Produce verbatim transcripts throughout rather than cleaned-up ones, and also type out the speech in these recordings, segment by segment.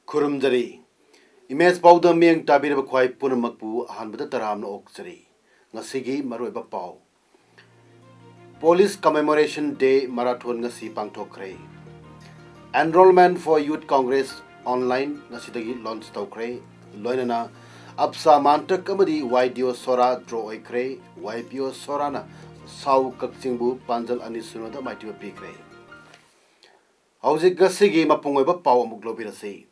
ꯈꯨꯔꯨꯝꯖꯔꯤ꯫ Image ꯄꯥꯎꯗ ꯃꯤꯠꯌꯦꯡ ꯇꯥꯕꯤꯔꯕ ꯈ꯭ꯋꯥꯏ ꯄꯨꯝꯅꯃꯛꯄꯨ ꯑꯍꯥꯟꯕꯗ ꯇꯔꯥꯝꯅ ꯑꯣꯛꯆꯔꯤ꯫ ꯉꯁꯤꯒꯤ ꯃꯔꯨꯑꯣꯏꯕ ꯄꯥꯎ꯫ Police Commemoration Day Marathon ꯉꯁꯤ ꯄꯥꯡꯊꯣꯛꯈ꯭ꯔꯦ꯫ Enrollment for Youth Congress online ꯉꯁꯤꯗꯒꯤ launch ꯇꯧꯈ꯭ꯔꯦ꯫ ꯂꯣꯏꯅꯅ ꯑꯞꯁꯥ ꯃꯥꯟꯇꯛ ꯑꯃꯗꯤ ꯋꯥꯏ ꯗꯤ ꯑꯣ ꯁꯣꯔꯥ draw ꯑꯣꯏꯈ꯭ꯔꯦ꯫ ꯋꯥꯏ ꯄꯤ ꯑꯣ ꯁꯣꯔꯥꯅ ꯁꯥꯎ ꯀꯛꯆꯤꯡꯕꯨ ꯄꯥꯟꯖꯜ ꯑꯅꯤ ꯁꯨꯅꯗ ꯃꯥꯏꯊꯤꯕ ꯄꯤꯈ꯭ꯔꯦ꯫ ꯍꯧꯖꯤꯛ ꯉꯁꯤꯒꯤ ꯃꯄꯨꯡ ꯑꯣꯏꯕ ꯄꯥꯎ ꯑꯃꯨꯛ ꯂꯧꯕꯤꯔꯁꯤ꯫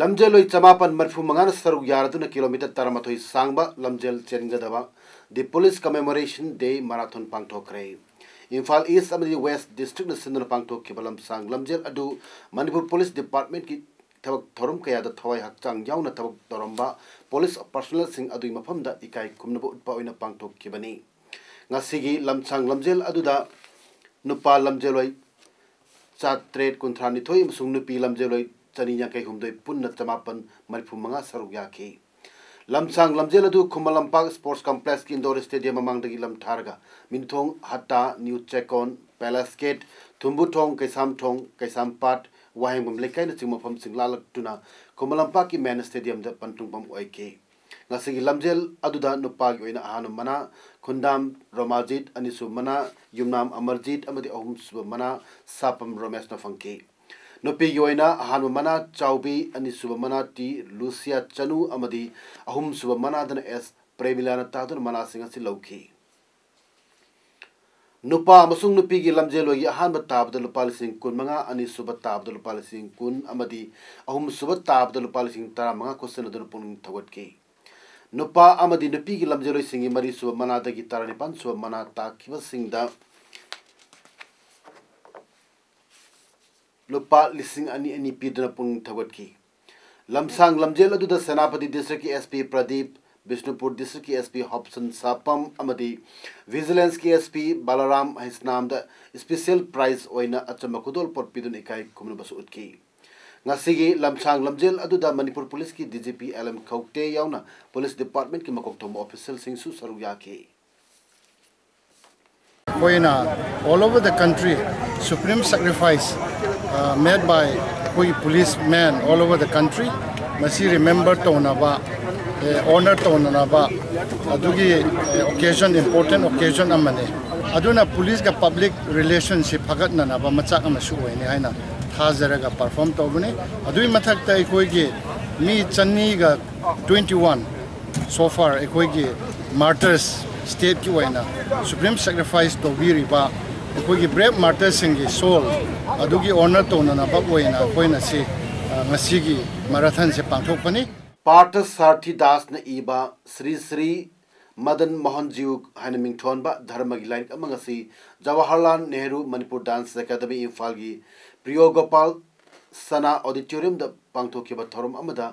ꯂꯝꯖꯦꯜꯂꯣꯏ ꯆꯃꯥꯄꯟ ꯃꯔꯤꯐꯨ ꯃꯉꯥꯅ ꯁꯔꯨꯛ ꯌꯥꯔꯗꯨꯅ ꯀꯤꯂꯣꯃꯤꯇꯔ ꯇꯔꯥꯃꯥꯊꯣꯏ ꯁꯥꯡꯕ ꯂꯝꯖꯦꯜ ꯆꯦꯟꯒꯗꯕ The Police Commemoration Day Marathon ꯄꯥꯡꯊꯣꯛꯈ꯭ꯔꯦ꯫ Imphal ꯏꯁ ꯑꯃꯗꯤ ꯋꯦꯁ ꯗꯤꯁꯇ꯭ꯔꯤꯛꯅ ꯁꯤꯟꯗꯨꯅ ꯄꯥꯡꯊꯣꯛꯈꯤꯕ ꯂꯝꯁꯥꯡ ꯂꯝꯖꯦꯜ ꯑꯗꯨ ꯃꯅꯤꯄꯨꯔ ꯄꯨꯂꯤꯁ ꯗꯤꯄꯥꯔꯠꯃꯦꯟꯠꯀꯤ ꯊꯕꯛ ꯊꯧꯔꯝ ꯀꯌꯥꯗ ꯊꯋꯥꯏ ꯍꯛꯆꯥꯡ ꯌꯥꯎꯅ ꯊꯕꯛ ꯇꯧꯔꯝꯕ ꯄꯨꯂꯤꯁ ꯄꯔꯁꯣꯅꯦꯜꯁꯤꯡ ꯑꯗꯨꯒꯤ ꯃꯐꯝꯗ ꯏꯀꯥꯏ ꯈꯨꯝꯅꯕ ꯎꯠꯄ ꯑꯣꯏꯅ ꯄꯥꯡꯊꯣꯛꯈꯤꯕꯅꯤ꯫ ꯉꯁꯤꯒꯤ ꯂꯝꯁꯥꯡ ꯂꯝꯖꯦꯜ ꯑꯗꯨꯗ ꯅꯨꯄꯥ ꯂꯝꯖꯦꯜꯂꯣꯏ ꯆꯥꯇ꯭ꯔꯦꯠ ꯀꯨꯟꯊ꯭ꯔꯥ ꯅꯤꯊꯣꯏ ꯑꯃꯁꯨꯡ ꯅꯨꯄꯤ ꯂꯝꯖꯦꯜꯂꯣꯏ ꯆꯅꯤ ꯌꯥꯡꯈꯩ ꯍꯨꯝꯗꯣꯏ, ꯄꯨꯟꯅ ꯆꯃꯥꯄꯟ ꯃꯔꯤꯐꯨ ꯃꯉꯥ ꯁꯔꯨꯛ ꯌꯥꯈꯤ꯫ ꯂꯝꯁꯥꯡ ꯂꯝꯖꯦꯜ ꯑꯗꯨ ꯈꯨꯃꯟ ꯂꯝꯄꯥꯛ ꯁ꯭ꯄꯣꯔꯠꯁ ꯀꯝꯄ꯭ꯂꯦꯛꯁꯀꯤ ꯏꯟꯗꯣꯔ ꯁ꯭ꯇꯦꯗꯤꯌꯝ ꯃꯃꯥꯡꯗꯒꯤ ꯂꯝꯊꯥꯔꯒ ꯃꯤꯅꯨꯊꯣꯡ, ꯍꯠꯇꯥ, ꯅ꯭ꯌꯨ ꯆꯦꯛꯀꯣꯟ, ꯄꯦꯂꯦꯁ ꯒꯦꯠ, ꯊꯨꯝꯕꯨꯊꯣꯡ, ꯀꯩꯁꯥꯝꯊꯣꯡ, ꯀꯩꯁꯥꯝꯄꯥꯠ, ꯋꯥꯍꯦꯡꯕꯝ ꯂꯩꯀꯥꯏꯅꯆꯤꯡꯕ ꯃꯐꯝꯁꯤꯡ ꯂꯥꯜꯂꯛꯇꯨꯅ ꯈꯨꯃꯟ ꯂꯝꯄꯥꯛꯀꯤ ꯃꯦꯟ ꯁ꯭ꯇꯦꯗꯤꯌꯝꯗ ꯄꯟꯊꯨꯡꯐꯝ ꯑꯣꯏꯈꯤ꯫ ꯉꯁꯤꯒꯤ ꯂꯝꯖꯦꯜ ꯑꯗꯨꯗ ꯅꯨꯄꯥꯒꯤ ꯑꯣꯏꯅ ꯑꯍꯥꯟꯕ ꯃꯅꯥ ꯈꯨꯟꯗꯥꯝ ꯔꯣꯃꯥꯖꯤꯠ, ꯑꯅꯤꯁꯨꯕ ꯃꯅꯥ ꯌꯨꯝꯅꯥꯝ ꯑꯃꯔꯖꯤꯠ ꯑꯃꯗꯤ ꯑꯍꯨꯝꯁꯨꯕ ꯃꯅꯥ ꯁꯥꯄꯝ ꯔꯣꯃꯦꯁꯅ ꯐꯪꯈꯤ꯫ ꯅꯨꯄꯤꯒꯤ ꯑꯣꯏꯅ ꯑꯍꯥꯟꯕ ꯃꯅꯥ ꯆꯥꯎꯕꯤ, ꯑꯅꯤꯁꯨꯕ ꯃꯅꯥ ꯇꯤ ꯂꯨꯁꯤꯌꯥ ꯆꯅꯨ ꯑꯃꯗꯤ ꯑꯍꯨꯝꯁꯨꯕ ꯃꯅꯥꯗꯅ ꯑꯦꯁ ꯄ꯭ꯔꯦꯃꯤꯂꯥꯅ ꯇꯥꯗꯨꯅ ꯃꯅꯥꯁꯤꯡ ꯑꯁꯤ ꯂꯧꯈꯤ꯫ ꯅꯨꯄꯥ ꯑꯃꯁꯨꯡ ꯅꯨꯄꯤꯒꯤ ꯂꯝꯖꯦꯜꯂꯣꯏꯒꯤ ꯑꯍꯥꯟꯕ ꯇꯥꯕꯗ ꯂꯨꯄꯥ ꯂꯤꯁꯤꯡ ꯀꯨꯟꯃꯉꯥ, ꯑꯅꯤꯁꯨꯕ ꯇꯥꯕꯗ ꯂꯨꯄꯥ ꯂꯤꯁꯤꯡ ꯀꯨꯟ ꯑꯃꯗꯤ ꯑꯍꯨꯝꯁꯨꯕ ꯇꯥꯕꯗ ꯂꯨꯄꯥ ꯂꯤꯁꯤꯡ ꯇꯔꯥꯃꯉꯥ ꯈꯨꯠꯁꯟꯅꯗꯨꯅ ꯄꯨꯛꯅꯤꯡ ꯊꯧꯒꯠꯈꯤ꯫ ꯅꯨꯄꯥ ꯑꯃꯗꯤ ꯅꯨꯄꯤꯒꯤ ꯂꯝꯖꯦꯜꯂꯣꯏꯁꯤꯡꯒꯤ ꯃꯔꯤꯁꯨꯕ ꯃꯅꯥꯗꯒꯤ ꯇꯔꯥꯅꯤꯄꯥꯟꯁꯨꯕ ꯃꯅꯥ ꯇꯥꯈꯤꯕꯁꯤꯡꯗ ꯂꯨꯄꯥ ꯂꯤꯁꯤꯡ ꯑꯅꯤ ꯑꯅꯤ ꯄꯤꯗꯨꯅ ꯄꯨꯛꯅꯤꯡ ꯊꯧꯒꯠꯈꯤ꯫ ꯂꯝꯁꯥꯡ ꯂꯝꯖꯦꯜ ꯑꯗꯨꯗ ꯁꯦꯅꯥꯄꯇꯤ ꯗꯤꯁꯇ꯭ꯔꯤꯛꯀꯤ ꯑꯦꯁ ꯄꯤ ꯄ꯭ꯔꯗꯤꯞ, ꯕꯤꯁꯅꯨꯄꯨꯔ ꯗꯤꯁꯇ꯭ꯔꯤꯛꯀꯤ ꯑꯦꯁ ꯄꯤ ꯍꯣꯞꯁꯟ ꯁꯥꯄꯝ ꯑꯃꯗꯤ ꯚꯤꯖꯤꯂꯦꯟꯁꯀꯤ ꯑꯦꯁ ꯄꯤ ꯕꯂꯔꯥꯝ ꯍꯩꯁꯅꯥꯝꯗ ꯏꯁꯄꯤꯁꯦꯜ ꯄ꯭ꯔꯥꯏꯖ ꯑꯣꯏꯅ ꯑꯆꯝꯕ ꯈꯨꯗꯣꯜꯄꯣꯠ ꯄꯤꯗꯨꯅ ꯏꯀꯥꯏ ꯈꯨꯝꯅꯕꯁꯨ ꯎꯠꯈꯤ꯫ ꯉꯁꯤꯒꯤ ꯂꯝꯁꯥꯡ ꯂꯝꯖꯦꯜ ꯑꯗꯨꯗ ꯃꯅꯤꯄꯨꯔ ꯄꯨꯂꯤꯁꯀꯤ D G P L M ꯈꯧꯇꯦ ꯌꯥꯎꯅ ꯄꯨꯂꯤꯁ ꯗꯤꯄꯥꯔꯠꯃꯦꯟꯠꯀꯤ ꯃꯀꯣꯛ ꯊꯣꯡꯕ ꯑꯣꯐꯤꯁꯤꯌꯦꯜꯁꯤꯡꯁꯨ ꯁꯔꯨꯛ ꯌꯥꯈꯤ꯫ ꯑꯩꯈꯣꯏꯅ all over the country supreme sacrifice, uh, made by ꯑꯩꯈꯣꯏꯒꯤ policemen all over the country, ꯃꯁꯤ remember ꯇꯧꯅꯕ, ꯑꯦ, honour ꯇꯧꯅꯅꯕ ꯑꯗꯨꯒꯤ, ꯑꯦ, occasion, important occasion ꯑꯃꯅꯤ꯫ ꯑꯗꯨꯅ policeꯀ public relationship ꯐꯒꯠꯅꯅꯕ ꯃꯆꯥꯛ ꯑꯃꯁꯨ ꯑꯣꯏꯅꯤ ꯍꯥꯏꯅ ꯊꯥꯖꯔꯒ perform ꯇꯧꯕꯅꯤ꯫ ꯑꯗꯨꯒꯤ ꯃꯊꯛꯇ ꯑꯩꯈꯣꯏꯒꯤ ꯃꯤ ꯆꯅꯤꯒ twenty one so far ꯑꯩꯈꯣꯏꯒꯤ martyrs, stateꯀꯤ ꯑꯣꯏꯅ supreme sacrifice ꯇꯧꯕꯤꯔꯤꯕ ꯑꯩꯈꯣꯏꯒꯤ brave martyrsꯁꯤꯡꯒꯤ soul ꯑꯗꯨꯒꯤ honour ꯇꯧꯅꯅꯕ ꯑꯣꯏꯅ ꯑꯩꯈꯣꯏꯅ ꯁꯤ, ꯑ, ꯉꯁꯤꯒꯤ marathonꯁꯦ ꯄꯥꯡꯊꯣꯛꯄꯅꯤ꯫ ꯄꯥꯔꯊ ꯁꯥꯔꯊꯤ ꯗꯥꯁꯅ ꯏꯕ ꯁ꯭ꯔꯤ ꯁ꯭ꯔꯤ ꯃꯗꯟ ꯃꯣꯍꯟ ꯖꯤꯌꯨ ꯍꯥꯏꯅ ꯃꯤꯡꯊꯣꯟꯕ ꯙꯔꯃꯒꯤ ꯂꯥꯏꯔꯤꯛ ꯑꯃ ꯉꯁꯤ ꯖꯋꯥꯍꯔꯂꯥꯜ ꯅꯦꯍꯔꯨ ꯃꯅꯤꯄꯨꯔ ꯗꯥꯟꯁ ꯑꯦꯀꯥꯗꯃꯤ ꯏꯝꯐꯥꯜꯒꯤ ꯄ꯭ꯔꯤꯌꯣ ꯒꯣꯄꯥꯜ ꯁꯅꯥ ꯑꯣꯗꯤꯇꯣꯔꯤꯌꯝꯗ ꯄꯥꯡꯊꯣꯛꯈꯤꯕ ꯊꯧꯔꯝ ꯑꯃꯗ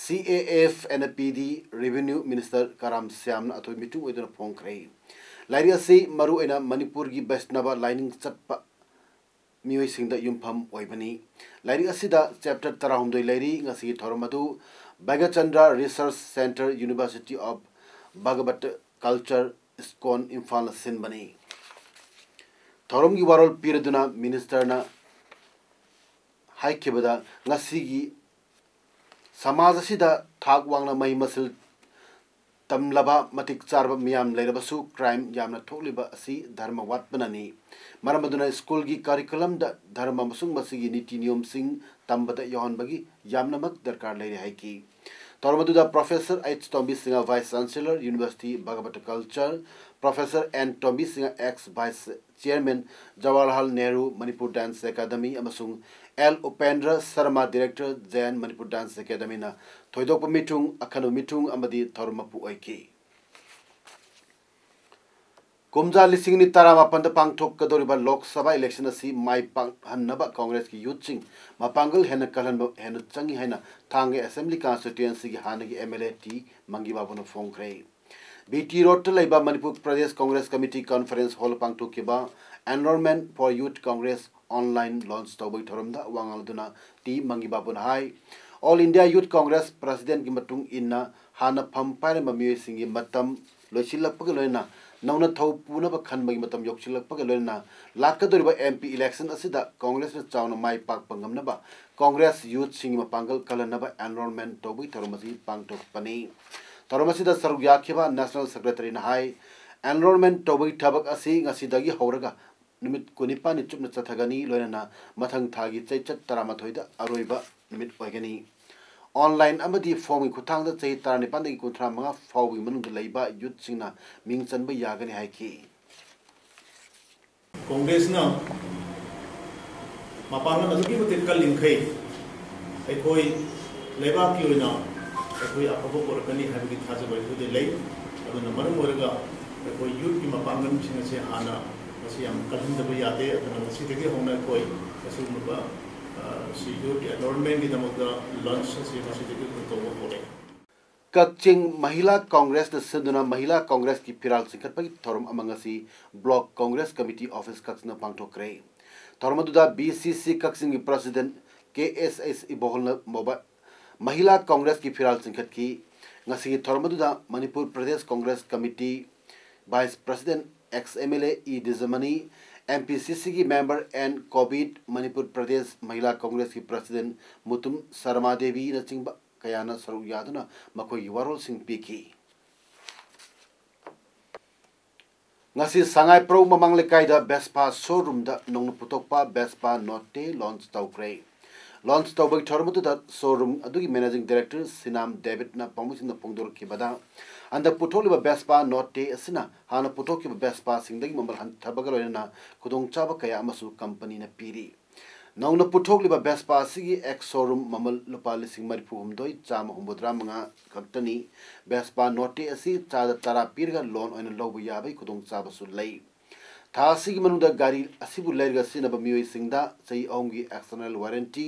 ꯁꯤ A F N P D revenue minister ꯀꯔꯥꯝ ꯁ꯭ꯌꯥꯝꯅ ꯑꯊꯣꯏ ꯃꯤꯇꯨꯡ ꯑꯣꯏꯗꯨꯅ ꯐꯣꯡꯈ꯭ꯔꯦ꯫ ꯂꯥꯏꯔꯤꯛ ꯑꯁꯤ ꯃꯔꯨꯑꯣꯏꯅ ꯃꯅꯤꯄꯨꯔꯒꯤ ꯕꯩꯁꯅꯕ ꯂꯥꯏꯅꯤꯡ ꯆꯠꯄ ꯃꯤꯑꯣꯏꯁꯤꯡꯗ ꯌꯨꯝꯐꯝ ꯑꯣꯏꯕꯅꯤ꯫ ꯂꯥꯏꯔꯤꯛ ꯑꯁꯤꯗ chapter ꯇꯔꯥꯍꯨꯝꯗꯣꯏ ꯂꯩꯔꯤ꯫ ꯉꯁꯤꯒꯤ ꯊꯧꯔꯝ ꯑꯗꯨ ꯕꯥꯒꯆꯟꯗ꯭ꯔ Research Centre, University of Bhagavata Culture, ISKCON, ꯏꯝꯐꯥꯜꯅ ꯁꯤꯟꯕꯅꯤ꯫ ꯊꯧꯔꯝꯒꯤ ꯋꯥꯔꯣꯜ ꯄꯤꯔꯗꯨꯅ ꯃꯤꯅꯤꯁꯇꯔꯅ ꯍꯥꯏꯈꯤꯕꯗ, ꯉꯁꯤꯒꯤ ꯁꯃꯥꯖ ꯑꯁꯤꯗ ꯊꯥꯛ ꯋꯥꯡꯅ ꯃꯍꯩ ꯃꯁꯤꯡ ꯇꯝꯂꯕ ꯃꯇꯤꯛ ꯆꯥꯔꯕ ꯃꯤꯌꯥꯝ ꯂꯩꯔꯕꯁꯨ crime ꯌꯥꯝꯅ ꯊꯣꯛꯂꯤꯕ ꯑꯁꯤ ꯙꯔꯃ ꯋꯥꯠꯄꯅꯅꯤ꯫ ꯃꯔꯝ ꯑꯗꯨꯅ ꯁ꯭ꯀꯨꯜꯒꯤ ꯀꯔꯤꯀꯨꯂꯝꯗ ꯙꯔꯃ ꯑꯃꯁꯨꯡ ꯃꯁꯤꯒꯤ ꯅꯤꯇꯤ ꯅꯤꯌꯣꯝꯁꯤꯡ ꯇꯝꯕꯗ ꯌꯥꯎꯍꯟꯕꯒꯤ ꯌꯥꯝꯅꯃꯛ ꯗꯔꯀꯥꯔ ꯂꯩꯔꯦ ꯍꯥꯏꯈꯤ꯫ ꯊꯧꯔꯝ ꯑꯗꯨꯗ Professor H ꯇꯣꯝꯕꯤ Singh, Vice Chancellor, University, Bhagavata Culture, Professor N ꯇꯣꯝꯕꯤ Singh, ex Vice Chairman, Jawaharlal Nehru Manipur Dance Academy ꯑꯃꯁꯨꯡ L Upendra Sharma, Director, Jain Manipur Dance Academyꯅ ꯊꯣꯏꯗꯣꯛꯄ ꯃꯤꯊꯨꯡ, ꯑꯈꯟꯅꯕ ꯃꯤꯊꯨꯡ ꯑꯃꯗꯤ ꯊꯧꯔꯝ ꯃꯄꯨ ꯑꯣꯏꯈꯤ꯫ ꯀꯨꯝꯖꯥ ꯂꯤꯁꯤꯡ ꯑꯅꯤ ꯇꯔꯥꯃꯥꯄꯟꯗ ꯄꯥꯡꯊꯣꯛꯀꯗꯧꯔꯤꯕ ꯂꯣꯛ ꯁꯚꯥ ꯏꯂꯦꯛꯁꯟ ꯑꯁꯤ ꯃꯥꯏ ꯄꯥꯛꯍꯟꯅꯕ ꯀꯣꯡꯒ꯭ꯔꯦꯁꯀꯤ ꯌꯨꯠꯁꯤꯡ ꯃꯄꯥꯡꯒꯜ ꯍꯦꯟꯅ ꯀꯜꯍꯟꯕ ꯍꯦꯟꯅ ꯆꯪꯏ ꯍꯥꯏꯅ ꯊꯥꯡꯒ ꯑꯦꯁꯦꯝꯕ꯭ꯂꯤ ꯀꯟꯁꯇꯤꯇ꯭ꯋꯦꯟꯁꯤꯒꯤ ꯍꯥꯟꯅꯒꯤ ꯑꯦꯝ ꯑꯦꯜ ꯑꯦ ꯇꯤ ꯃꯪꯒꯤꯕꯥꯕꯨꯅ ꯐꯣꯡꯈ꯭ꯔꯦ꯫ ꯕꯤ ꯇꯤ ꯔꯣꯗꯇ ꯂꯩꯕ Manipur Pradesh Congress committee conference hall ꯄꯥꯡꯊꯣꯛꯈꯤꯕ Enrollment for Youth Congress online launch ꯇꯧꯕꯒꯤ ꯊꯧꯔꯝꯗ ꯋꯥ ꯉꯥꯡꯂꯗꯨꯅ ꯇꯤ ꯃꯪꯒꯤꯕꯥꯕꯨꯅ ꯍꯥꯏ, ꯑꯣꯜ ꯏꯟꯗꯤꯌꯥ ꯌꯨꯠ ꯀꯣꯡꯒ꯭ꯔꯦꯁ ꯄ꯭ꯔꯁꯤꯗꯦꯟꯒꯤ ꯃꯇꯨꯡ ꯏꯟꯅ ꯍꯥꯟꯅ ꯐꯝ ꯄꯥꯏꯔꯝꯕ ꯃꯤꯑꯣꯏꯁꯤꯡꯒꯤ ꯃꯇꯝ ꯂꯣꯏꯁꯤꯜꯂꯛꯄꯒ ꯂꯣꯏꯅꯅ ꯅꯧꯅ ꯊꯧ ꯄꯨꯅꯕ ꯈꯟꯕꯒꯤ ꯃꯇꯝ ꯌꯧꯁꯤꯜꯂꯛꯄꯒ ꯂꯣꯏꯅꯅ ꯂꯥꯛꯀꯗꯧꯔꯤꯕ ꯑꯦꯝ ꯄꯤ ꯏꯂꯦꯛꯁꯟ ꯑꯁꯤꯗ ꯀꯣꯡꯒ꯭ꯔꯦꯁꯅ ꯆꯥꯎꯅ ꯃꯥꯏ ꯄꯥꯛꯄ ꯉꯝꯅꯕ ꯀꯣꯡꯒ꯭ꯔꯦꯁ ꯌꯨꯠꯁꯤꯡꯒꯤ ꯃꯄꯥꯡꯒꯜ ꯀꯜꯍꯟꯅꯕ ꯑꯦꯟꯔꯣꯜꯃꯦꯟ ꯇꯧꯕꯒꯤ ꯊꯧꯔꯝ ꯑꯁꯤ ꯄꯥꯡꯊꯣꯛꯄꯅꯤ꯫ ꯊꯧꯔꯝ ꯑꯁꯤꯗ ꯁꯔꯨꯛ ꯌꯥꯈꯤꯕ ꯅꯦꯁꯅꯦꯜ ꯁꯦꯀ꯭ꯔꯦꯇꯔꯤꯅ ꯍꯥꯏ, ꯑꯦꯟꯔꯣꯜꯃꯦꯟ ꯇꯧꯕꯒꯤ ꯊꯕꯛ ꯑꯁꯤ ꯉꯁꯤꯗꯒꯤ ꯍꯧꯔꯒ ꯅꯨꯃꯤꯠ ꯀꯨꯟꯅꯤꯄꯥꯟꯅꯤ ꯆꯨꯞꯅ ꯆꯠꯊꯒꯅꯤ, ꯂꯣꯏꯅꯅ ꯃꯊꯪ ꯊꯥꯒꯤ ꯆꯩꯆꯠ ꯇꯔꯥꯃꯥꯊꯣꯏꯗ ꯑꯔꯣꯏꯕ ꯅꯨꯃꯤꯠ ꯑꯣꯏꯒꯅꯤ꯫ ꯑꯣꯟꯂꯥꯏꯟ ꯑꯃꯗꯤ ꯐꯣꯝꯒꯤ ꯈꯨꯠꯊꯥꯡꯗ ꯆꯍꯤ ꯇꯔꯥꯅꯤꯄꯥꯟꯗꯒꯤ ꯀꯨꯟꯊ꯭ꯔꯥ ꯃꯉꯥ ꯐꯥꯎꯕꯒꯤ ꯃꯅꯨꯡꯗ ꯂꯩꯕ ꯌꯨꯠꯁꯤꯡꯅ ꯃꯤꯡ ꯆꯟꯕ ꯌꯥꯒꯅꯤ ꯍꯥꯏꯈꯤ꯫ ꯀꯣꯡꯒ꯭ꯔꯦꯁꯅ ꯃꯄꯥꯡꯒꯜ ꯑꯗꯨꯛꯀꯤ ꯃꯇꯤꯛ ꯀꯜꯂꯤꯡꯈꯩ ꯑꯩꯈꯣꯏ ꯂꯩꯕꯥꯛꯀꯤ ꯑꯣꯏꯅ ꯑꯩꯈꯣꯏ ꯑꯐꯕ ꯄꯨꯔꯛꯀꯅꯤ ꯍꯥꯏꯕꯒꯤ ꯊꯥꯖꯕ ꯑꯩꯈꯣꯏꯗ ꯂꯩ꯫ ꯑꯗꯨꯅ ꯃꯔꯝ ꯑꯣꯏꯔꯒ ꯑꯩꯈꯣꯏ ꯌꯨꯠꯀꯤ ꯃꯄꯥꯡꯒꯜꯁꯤꯡ ꯑꯁꯤ ꯍꯥꯟꯅ ꯃꯁꯤ ꯌꯥꯝ ꯀꯜꯍꯟꯗꯕ ꯌꯥꯗꯦ꯫ ꯑꯗꯨꯅ ꯉꯁꯤꯗꯒꯤ ꯍꯧꯅ ꯑꯩꯈꯣꯏ ꯑꯁꯤꯒꯨꯝꯂꯕ, ꯑ, ꯁꯤ ꯌꯨꯠ ꯑꯦꯟꯔꯣꯜꯃꯦꯟꯒꯤꯗꯃꯛꯇ ꯂꯟꯆ ꯑꯁꯤ ꯉꯁꯤꯗꯒꯤ ꯑꯩꯈꯣꯏ ꯇꯧꯕ ꯍꯧꯔꯦ꯫ ꯀꯛꯆꯤꯡ ꯃꯍꯤꯂꯥ ꯀꯣꯡꯒ꯭ꯔꯦꯁꯅ ꯁꯤꯟꯗꯨꯅ ꯃꯍꯤꯂꯥ ꯀꯣꯡꯒ꯭ꯔꯦꯁꯀꯤ ꯐꯤꯔꯥꯜ ꯆꯤꯡꯈꯠꯄꯒꯤ ꯊꯧꯔꯝ ꯑꯃ ꯉꯁꯤ ꯕ꯭ꯂꯣꯛ ꯀꯣꯡꯒ꯭ꯔꯦꯁ ꯀꯃꯤꯇꯤ ꯑꯣꯐꯤꯁ ꯀꯛꯆꯤꯡꯗ ꯄꯥꯡꯊꯣꯛꯈ꯭ꯔꯦ꯫ ꯊꯧꯔꯝ ꯑꯗꯨꯗ ꯕꯤ ꯁꯤ ꯁꯤ ꯀꯛꯆꯤꯡꯒꯤ ꯄ꯭ꯔꯁꯤꯗꯦꯟ ꯀꯦ ꯑꯦꯁ ꯑꯦꯁ ꯏꯕꯣꯍꯜꯅ ꯃꯣꯕꯥ-, ꯃꯍꯤꯂꯥ ꯀꯣꯡꯒ꯭ꯔꯦꯁꯀꯤ ꯐꯤꯔꯥꯜ ꯆꯤꯡꯈꯠꯈꯤ꯫ ꯉꯁꯤꯒꯤ ꯊꯧꯔꯝ ꯑꯗꯨꯗ Manipur Pradesh Congress committee vice president ex M L A E Dijamani, M P C ꯁꯤꯒꯤ ꯃꯦꯝꯕꯔ ꯑꯦꯟ ꯀꯣꯕꯤꯠ, ꯃꯅꯤꯄꯨꯔ ꯄ꯭ꯔꯗꯦꯁ ꯃꯍꯤꯂꯥ ꯀꯣꯡꯒ꯭ꯔꯦꯁꯀꯤ ꯄ꯭ꯔꯁꯤꯗꯦꯟ ꯃꯨꯇꯨꯝ ꯁꯔꯃꯥ ꯗꯦꯕꯤꯅꯆꯤꯡꯕ ꯀꯌꯥꯅ ꯁꯔꯨꯛ ꯌꯥꯗꯨꯅ ꯃꯈꯣꯏꯒꯤ ꯋꯥꯔꯣꯜꯁꯤꯡ ꯄꯤꯈꯤ꯫ ꯉꯁꯤ ꯁꯉꯥꯏꯄ꯭ꯔꯧ ꯃꯃꯥꯡ ꯂꯩꯀꯥꯏꯗ ꯕꯦꯁꯄꯥ ꯁꯣꯔꯨꯝꯗ ꯅꯧꯅ ꯄꯨꯊꯣꯛꯄ ꯕꯦꯁꯄꯥ ꯅꯣꯠꯇꯦ ꯂꯣꯟꯆ ꯇꯧꯈ꯭ꯔꯦ꯫ ꯂꯣꯟꯆ ꯇꯧꯕꯒꯤ ꯊꯧꯔꯝ ꯑꯗꯨꯗ ꯁꯣꯔꯨꯝ ꯑꯗꯨꯒꯤ ꯃꯦꯅꯦꯖꯤꯡ ꯗꯥꯏꯔꯦꯛꯇꯔ ꯁꯤꯅꯥꯝ ꯗꯦꯕꯤꯠꯅ ꯄꯥꯎꯃꯤꯁꯤꯡꯗ ꯐꯣꯡꯗꯣꯔꯛꯈꯤꯕꯗ, ꯍꯟꯗꯛ ꯄꯨꯊꯣꯛꯂꯤꯕ ꯕꯦꯁꯄꯥ ꯅꯣꯠꯇꯦ ꯑꯁꯤꯅ ꯍꯥꯟꯅ ꯄꯨꯊꯣꯛꯈꯤꯕ ꯕꯦꯁꯄꯥꯁꯤꯡꯗꯒꯤ ꯃꯃꯜ ꯍꯟꯊꯕꯒ ꯂꯣꯏꯅꯅ ꯈꯨꯗꯣꯡꯆꯥꯕ ꯀꯌꯥ ꯑꯃꯁꯨ ꯀꯝꯄꯅꯤꯅ ꯄꯤꯔꯤ꯫ ꯅꯧꯅ ꯄꯨꯊꯣꯛꯂꯤꯕ ꯚꯦꯁꯄꯥ ꯑꯁꯤꯒꯤ ꯑꯦꯛꯁ ꯁꯣꯔꯨꯝ ꯃꯃꯜ ꯂꯨꯄꯥ ꯂꯤꯁꯤꯡ ꯃꯔꯤꯐꯨ ꯍꯨꯝꯗꯣꯏ ꯆꯥꯝꯃ ꯍꯨꯝꯐꯨꯇꯔꯥ ꯃꯉꯥ ꯈꯛꯇꯅꯤ꯫ ꯚꯦꯁꯄꯥ ꯅꯣꯇꯦ ꯑꯁꯤ ꯆꯥꯗ ꯇꯔꯥ ꯄꯤꯔꯒ ꯂꯣꯟ ꯑꯣꯏꯅ ꯂꯧꯕ ꯌꯥꯕꯒꯤ ꯈꯨꯗꯣꯡꯆꯥꯕꯁꯨ ꯂꯩ꯫ ꯊꯥ ꯑꯁꯤꯒꯤ ꯃꯅꯨꯡꯗ ꯒꯥꯔꯤ ꯑꯁꯤꯕꯨ ꯂꯩꯔꯒ ꯁꯤꯖꯤꯟꯅꯕ ꯃꯤꯑꯣꯏꯁꯤꯡꯗ ꯆꯍꯤ ꯑꯍꯨꯝꯒꯤ ꯑꯦꯛꯁꯇꯔꯅꯦꯜ ꯋꯥꯔꯦꯟꯇꯤ,